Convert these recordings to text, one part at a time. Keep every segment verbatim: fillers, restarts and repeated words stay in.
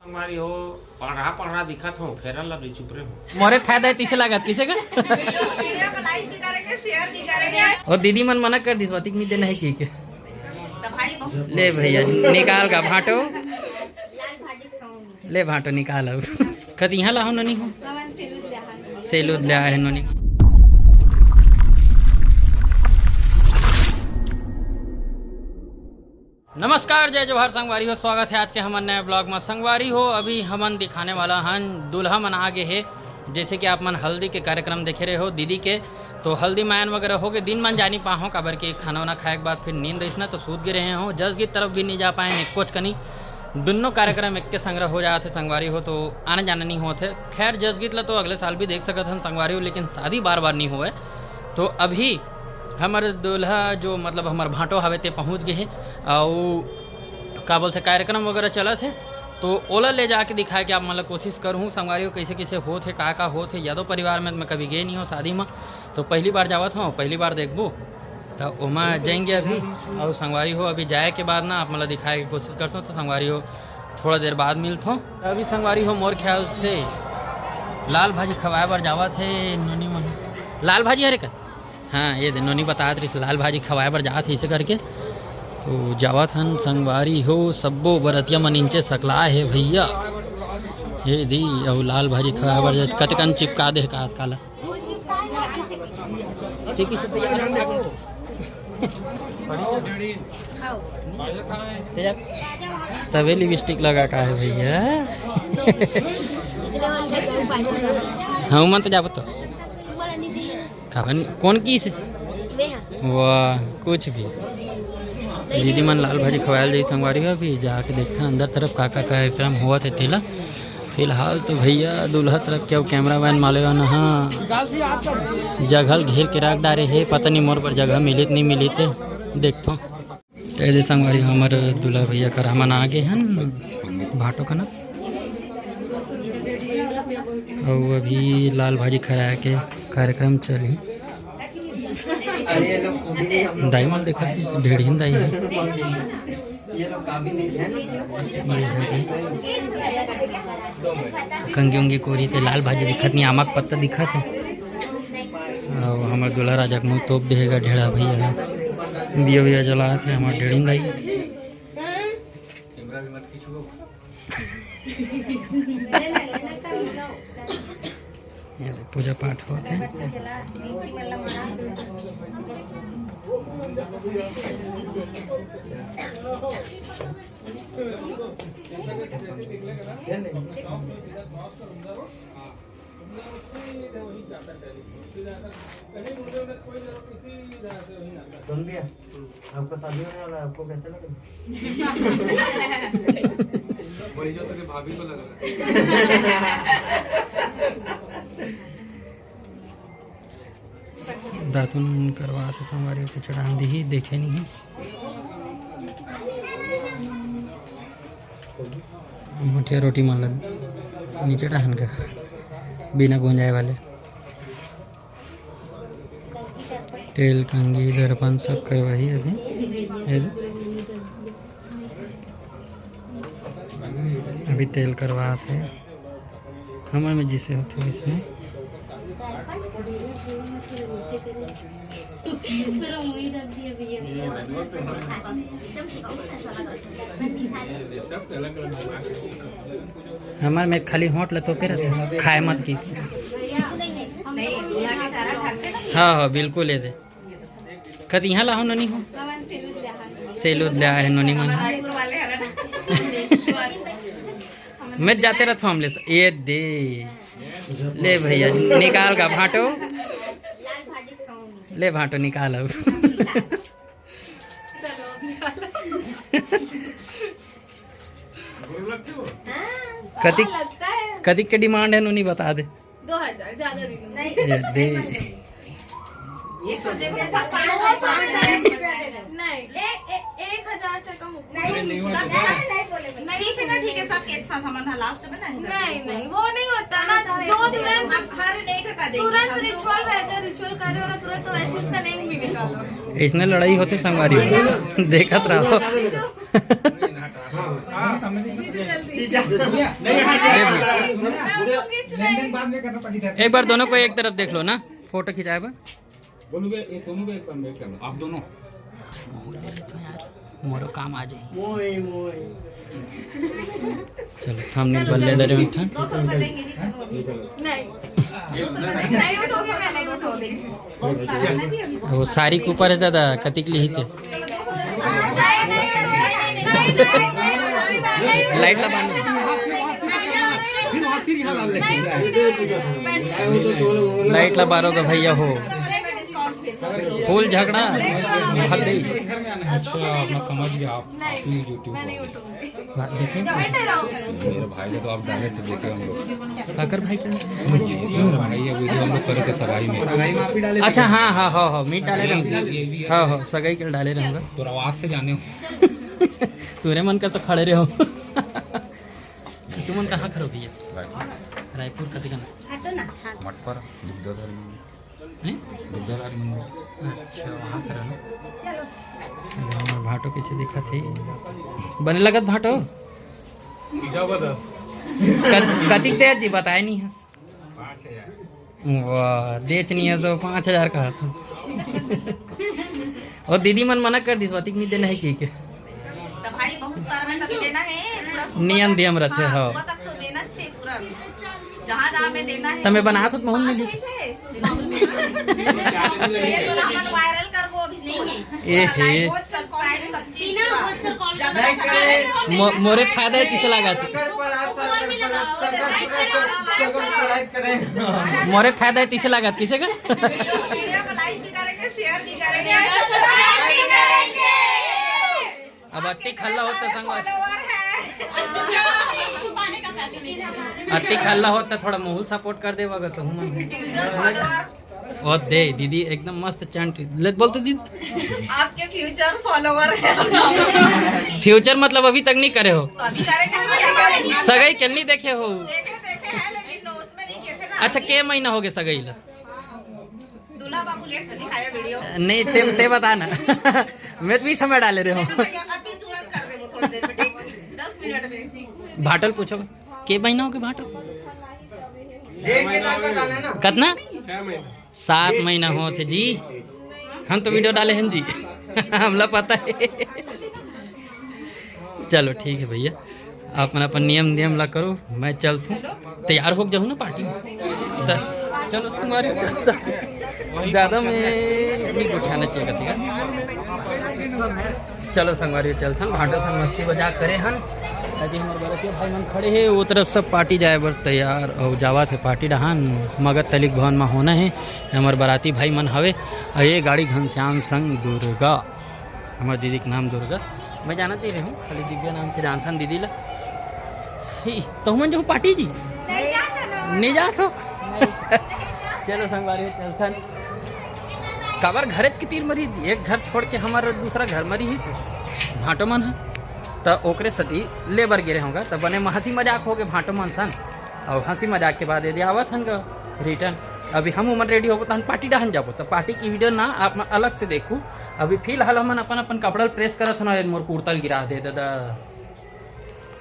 संगवारी हो, पढ़ा पढ़ा दिखत हो, फेरन ला भी चुप रहे हो। मोरे फायदा है, तीसे लागत किसे का? वीडियो को लाइक भी करेंगे, शेयर भी करेंगे। और दीदी मन मना कर दिस, वतिक नहीं देना है की के। तो भाई बहुत ले भैया, निकाल का भांटो। ले भांटो निकाल अब। कति यहाँ ला हो नोनी हो? सेलूद ले आए हैं नोनी। नमस्कार, जय जोहार संगवारी हो, स्वागत है आज के हमर नए ब्लॉग में। संगवारी हो, अभी हमन दिखाने वाला हन, दूल्हा मन आ गे हे। जैसे कि आप मन हल्दी के कार्यक्रम देखे रहे हो दीदी के, तो हल्दी मायन वगैरह हो गए, दिन मन जानी पाहो, काबर के खाना वाना खाए के बाद फिर नींद रहिस ना, तो सूत गे रहे हो। जसगीत तरफ भी नहीं जा पाए हैं, कुछ कनी दुनों कार्यक्रम एक के संग हो जात हे संगवारी हो, तो आना जाना नहीं होत हे। खैर, जसगीत ला तो अगले साल भी देख सकत हन संगवारी हो, लेकिन शादी बार बार नहीं होए। तो अभी हमर दूल्हा जो मतलब हमर भांटो हवे ते पहुंच गए हे, अउ का बोलथे कार्यक्रम वगैरह चलत हे, तो ओला ले जाके दिखाए के आप मन ला कोशिश करूँ संगवारी हो, कैसे कैसे होत हे, का का होत हे। यादव परिवार में मैं कभी गए नहीं हो शादी में, तो पहली बार जावत हो, पहली बार देखबो, तो ओमा जाएंगे अभी। और संगवारी हो अभी जाए के बाद ना आप मन ला दिखाए के कोशिश करता हूँ, तो संगवारी हो थोड़ा देर बाद मिलत हो। अभी संगवारी हो मोर ख्याल से लाल भाजी खवाए बर जावत हे नोनी मन। लाल भाजी हरे का? हाँ, ये दे नोनी बतात रहिस, लाल भाजी खवाए बर जात हे इसे करके। तो जावत हन संगवारी हो, सब्बो बरतिया मन इंचे सकलाए हे भैया। ये दी, अउ लाल भाजी खवाए बर जात, कतकन चिपका दे का काला। ठीक है, सब तैयार हो गए। तैयार। तबे लिपस्टिक लगा का है भैया। हाँ, मन तो जाबो तो। काबर नहीं? कौन की से? वाह, कुछ भी। दीदी मन लाल भाजी खवायल जाई संगवारी हो, अभी जाके देखथन अंदर तरफ का का कार्यक्रम होवत हे तेला। फिलहाल तो भैया दूल्हा तरफ के अउ कैमरा मैन माले वाला, हाँ, जगह ल घेर के रख डारे हे, पता नहीं मोर बर जगह मिलित नहीं मिलित हे, देखथों। तो ये संगवारी हमर दूल्हा भैया कर हमन आ गए हन भाटो कना। अउ अभी लाल भाजी खवाए के कार्यक्रम चलही। दाई मन देखत रहिस, ढेढ़िन दाई हे। ये है। कंगी उंगी कोरी ते लाल भाजी दिखत नहीं, आमा के पत्ता दिखत हे। अउ हमर दूल्हा राजा के मुंह तोप देहे गा ढेढ़ा भैया हे। दिया भैया जलात हे हमर ढेढ़िन दाई। ये पूजा पाठ होत हे। सुन लिया, आपका शादी होने वाला है, आपको कैसे लग रहा है? वही जो तेरे भाभी को लग रहा है। दातुन करवा तो संगवारी के चढ़ान दी ही, देखे नहीं। मुठिया रोटी मन ला नीचे डाहन का, बिना भुंजाए वाले। तेल, कंघी, दर्पण सब करवाही अभी। ये दे। अभी तेल करवात हे। हमर में जिसे होथे वैसने। हमर में खाली होंठ ल तोपे रहिथे, खाए मत की। हाँ, हाँ, बिल्कुल ये दे। कति इहाँ ला हो नोनी हो? सेलूद ले आए हे नोनी मन। मैं जाते रहत हूँ हम ले स-, ये दे। ले भैया, निकाल का भांटो। ले भांटो निकाल अब। कतिक, कतिक के demand हे नोनी बता दे। दो हजार, ज्यादा नहीं लूंगी। ये दे। एक सौ दे दे, सब पाँच सौ, पाँच सौ रुपया दे दे। नहीं, ए-, ए-, एक हजार से कम ऊपर। नहीं, नहीं, नहीं, नहीं बोले। नहीं, ठीक है ना, ठीक है, सबके एक साथ हमन ह last में ना। नहीं, नहीं, वो नहीं होता ना, जो तुरंत हम हर एक का देंगे, तुरंत हम ritual रहता है, ritual कर रहे हो ना, तुरंत तो ऐसे इसका name भी निकालो। इसने लड़ाई होते संगवारी हो। देखत रहो। जो एक बार दोनों को एक तरफ देख लो ना, फोटो खिंचाए बर। बोलू बे, ये सोनू बे, एक बार बैठ कर लो, आप दोनों। मोरो काम आ जाए। चलो, थंबनेल बन ले डरे उठा। दो सौ रुपए देंगे जी, चलो। नहीं। दो सौ रुपए देंगे। नहीं, वो दो सौ, चलो, दो सौ देंगे। बहुत सारा है ना जी अभी। वो साड़ी के ऊपर है दादा, कतिक लिही ते। लाइट ला बांध। लाइट ला बारो गा भैया हो। फुल झगड़ा। अच्छा, मैं समझ गया, आप YouTube। बात देखिए। मेरे भाई का तो आप डाले थे, देखे हम लोग। काकर भाई का? ये भाई, ये वीडियो हम लोग करे थे सगाई में। अच्छा, हाँ, हाँ, हाँ, हाँ, मीट डाले रहूँगा। हाँ, हाँ, सगाई के डाले रहूँगा। तो आवाज से जाने हो। तुरे मन कर तो खड़े रहो। तुमन कहाँ खड़ो भैया? रायपुर। रायपुर कति का ना? हटो ना, हाँ। मटपर, दुग्धाधार मंडी। हैं? दुग्धाधार मंडी। अच्छा, वहाँ खड़ो ना। भाटो कैसे दिखा थे? बने लगत भाटो? जबरदस्त। कत-, कतिक दे जी, बताए नहीं हस। पाँच हजार। वाह, देच नहीं है तो पाँच हजार कहा था। और दीदी मन मना कर दिस, वतिक नहीं देना है कि के? तो भाई, बहुत सारा में तभी देना है, पूरा सुबह नियम तक। दियम रहते, हाँ, हाँ। सुबह तक तो देना चाहिए पूरा। जहाँ जहाँ में देना है। तमे बनात हो तो महूँ मिली। ठीक है, सुन। ये तो ना अपन वायरल कर वो अभी सुन। ए हे। Like, subscribe, सब चीज पूरा। मो-, मोरे फायदा है, किसे लागत? मोरे फायदा है, तिसे लागत, किसे का? वीडियो को like भी करेंगे, share भी करेंगे, subscribe भी करेंगे। अब अतिक हल्ला होत संगवारी। Follower है। अतिक हल्ला होत थोड़ा महूँ ल support कर देवा गा तो हूँ मैं। Future follower। ओ दे दीदी, एकदम मस्त चंट। ले बोल तो दीदी। आपके future follower है। Future मतलब अभी तक नहीं करे हो? तो अभी करेंगे ना भैया, करेंगे। सगाई के नहीं देखे हो? देखे, देखे हैं, लेकिन उसमें नहीं किए थे ना। अच्छा, अभी। के महीना हो गए सगाई ला? दूल्हा बाबू लेट से दिखाया वीडियो। नहीं, ते, ते बता ना। मैं तो भी समय डाले रहे हूँ। भैया, अभी तुरंत कर दे वो थोड़ी देर में, ठीक? दस मिनट में। भाटल पूछो, के महीना हो गए भाटल? डेट के साथ बता लेना। कितना? छह महीना। सात महीना होत हे जी। हम तो वीडियो डाले हैं जी। हमला पता है। चलो ठीक है भैया, आप मन अपन नियम नियम ला करो, मैं चलथूँ। तैयार हो जाऊँ ना पार्टी में। त चलो संगवारी, चलता। ज़्यादा मैं नहीं उठाना चाहिए, ठीक है? चलो संगवारी, चलथन। भाटो संग मस्ती मजाक करे हन। अभी हमर बरतिया भाई मन खड़े हे, वो तरफ सब पार्टी जाए बर तैयार अउ जावत हे पार्टी डहान। मगध तलिक भवन म होना हे, हमर बराती भाई मन हवे। अउ ये गाड़ी घनश्याम संग दुर्गा, हमर दीदी के नाम दुर्गा। मैं जानत नहीं रहूँ, खाली दिव्या नाम से जानथन दीदी ला। ही, तो मन जो पार्टी जी? नहीं जात हो? चलो संगवारी, चलथन। काबर घरेच के तीर मरी, एक घर छोड़ के हमर दूसरा घर मरी ही से भाटो मन ह, त ओकरे सती ले बर गे रहे होगा, त बने म हंसी मजाक हो गए भाटो मन सन, अउ हंसी मजाक के बाद यदि आवत हन ग return, अभी हम उमन ready होबो तहन पार्टी डहन जाबो, त पार्टी की वीडियो ना आप मन अलग से देखू। अभी फिलहाल हमन अपन अपन कपड़ा ल press करत हन, मोर कुर्ता ल गिरा दे दादा,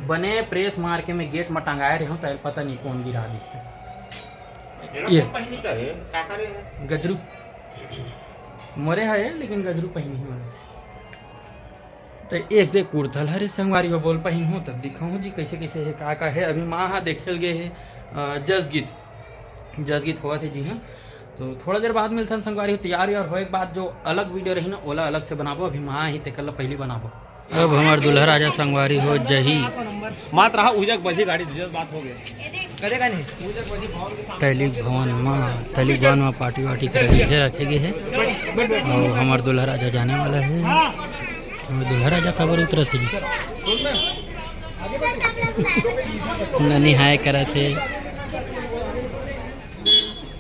बने press मार के मैं gate म टंगाए रहे हूँ, त पता नहीं कौन गिरा दिस ते। ये ये। पहनी का है, का करे है? गजरू। मोरे है, लेकिन गजरू पहनी है मोरे। तो एक दे कुर्ता ल हरे संगवारी हो, बोल पहन हो, तब दिखाऊँ जी कैसे कैसे है, का का है। अभी माँ हा देखे ल गे है, अ, जसगीत, जसगीत होवत है जी हाँ। तो थोड़ा देर बाद मिलथन संगवारी हो, तैयार व्यार होए के बाद जो अलग वीडियो रही ना, ओला अलग से बनाबो। अभी माँ ही तेकर ला पहली बनाबो। अब हमर दूल्हा राजा संगवारी हो जही। मात रहा उजक बजी गाड़ी, दूजक बात हो गया। करेगा नहीं। तैलिक भवन म, तैलिक भवन म पार्टी वार्टी करे गे हे, रखे गे हे। अउ हमर दूल्हा राजा जाने वाला हे। हमर दूल्हा राजा काबर उतरत हे जी? ननी हाय करत हे।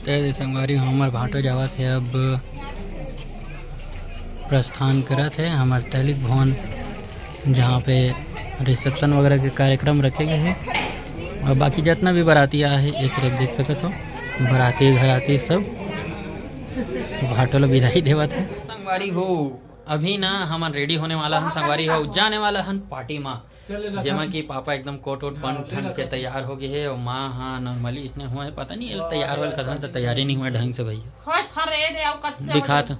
ते संगवारी हो, हमर भाटो जावत हे अब प्रस्थान करत हे हमर तैलिक भवन, जहाँ पे reception वगैरह के कार्यक्रम रखे गए हे। और बाकी जितना भी बराती आए हे, एक तरफ देख सकत हो, बराती घराती सब भाटो ल विदाई देवत हे। संगवारी हो, अभी ना हमन ready होने वाला हन, संगवारी हो, जाने वाला हन पार्टी मा। जेमा कि पापा एकदम कोट वोट बन ठन के तैयार हो गए हे, और माँ हाँ normally इसने हुआ है, पता नहीं ये तैयार होल कथन तो तैयारी नहीं हुआ ढंग से भैया। होय थरे दे, अउ कच्चे दिखात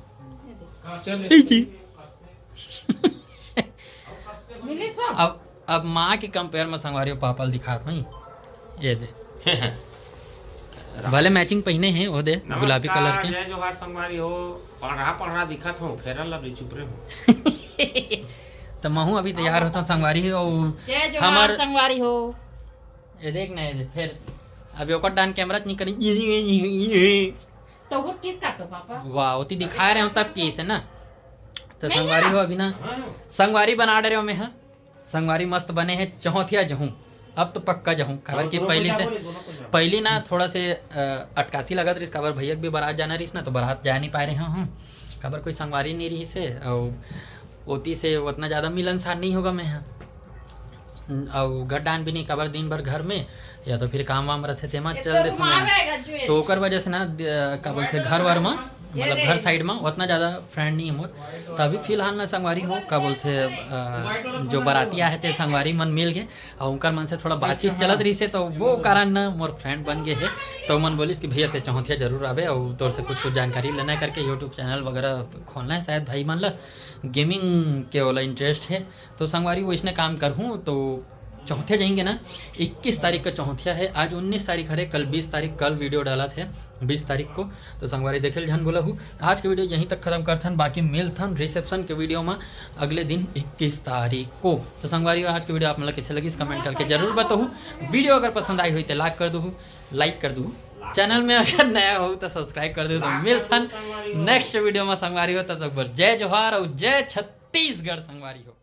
मिली सब। अब अब माँ के कंपेयर में संगवारी हो पापा ल दिखात हूँ। ये दे, भले मैचिंग पहने हैं वो दे, गुलाबी कलर के। जय जोहार संगवारी हो। पढ़ा पढ़ा दिखत हो, फेरन लवली चुप रहे हो। तो महू अभी तैयार होता संगवारी हो। जय जोहार संगवारी हो। ये देख ना, ये देख, फिर अभी ओकर डान कैमरा नहीं करी। तो वो किस का तो पापा? वाह, ओती दिखा रहे हो तब की से ना। तो संगवारी हो अभी ना, संगवारी बना डरे हो मैं, हाँ। संगवारी मस्त बने हैं, चौथिया जहूँ। अब तो पक्का जहूँ, काबर कि पहली से, पहली ना थोड़ा से अ, अटकासी लगत रहिस, काबर भैया के भी बारात जाना रहिस ना, तो बारात जा नहीं पाए रहे हूँ, काबर कोई संगवारी नहीं रहिस हे, और ओती से उतना ज़्यादा मिलनसार नहीं होगा मैं यहाँ। और गड्डान भी नहीं, काबर दिन भर घर में या तो फिर काम वाम रहते थे, चल देते हैं। तो ओकर वजह से ना, का बोलते, घर वर में, मतलब घर साइड में उतना ज़्यादा फ्रेंड नहीं है मोर। तो अभी फिलहाल ना संगवारी हो, का बोलते, जो बाराती आए थे संगवारी मन मिल गए, और उनकर मन से थोड़ा बातचीत चलत रही से, तो वो कारण ना मोर फ्रेंड बन गए है। तो मन बोलिस कि भैया ते चौथिया जरूर आवे और तोर से कुछ कुछ जानकारी लेना है करके, यूट्यूब चैनल वगैरह खोलना है शायद भाई मन ला, गेमिंग के ओला इंटरेस्ट है। तो संगवारी वैसने काम करहूँ तो चौथिया जाएंगे ना, इक्कीस तारीख का चौथिया है, आज उन्नीस तारीख हरे, कल बीस तारीख, कल वीडियो डाला थे बीस तारीख को। तो संगवारी देखे झन भूला हूँ। आज के वीडियो यहीं तक खत्म करथन, बाकी मिलथन रिसेप्शन के वीडियो में अगले दिन इक्कीस तारीख को। तो संगवारी आज के वीडियो आप मन ला कैसे लगिस कमेंट करके जरूर बताहू। वीडियो अगर पसंद आई हुई तो लाइक कर दू, लाइक कर दू। चैनल में अगर नया हो तो सब्सक्राइब कर दू। तो मिलथन नेक्स्ट वीडियो में संगवारी हो, तब तक बर जय जोहार और जय छत्तीसगढ़ संगवारी हो।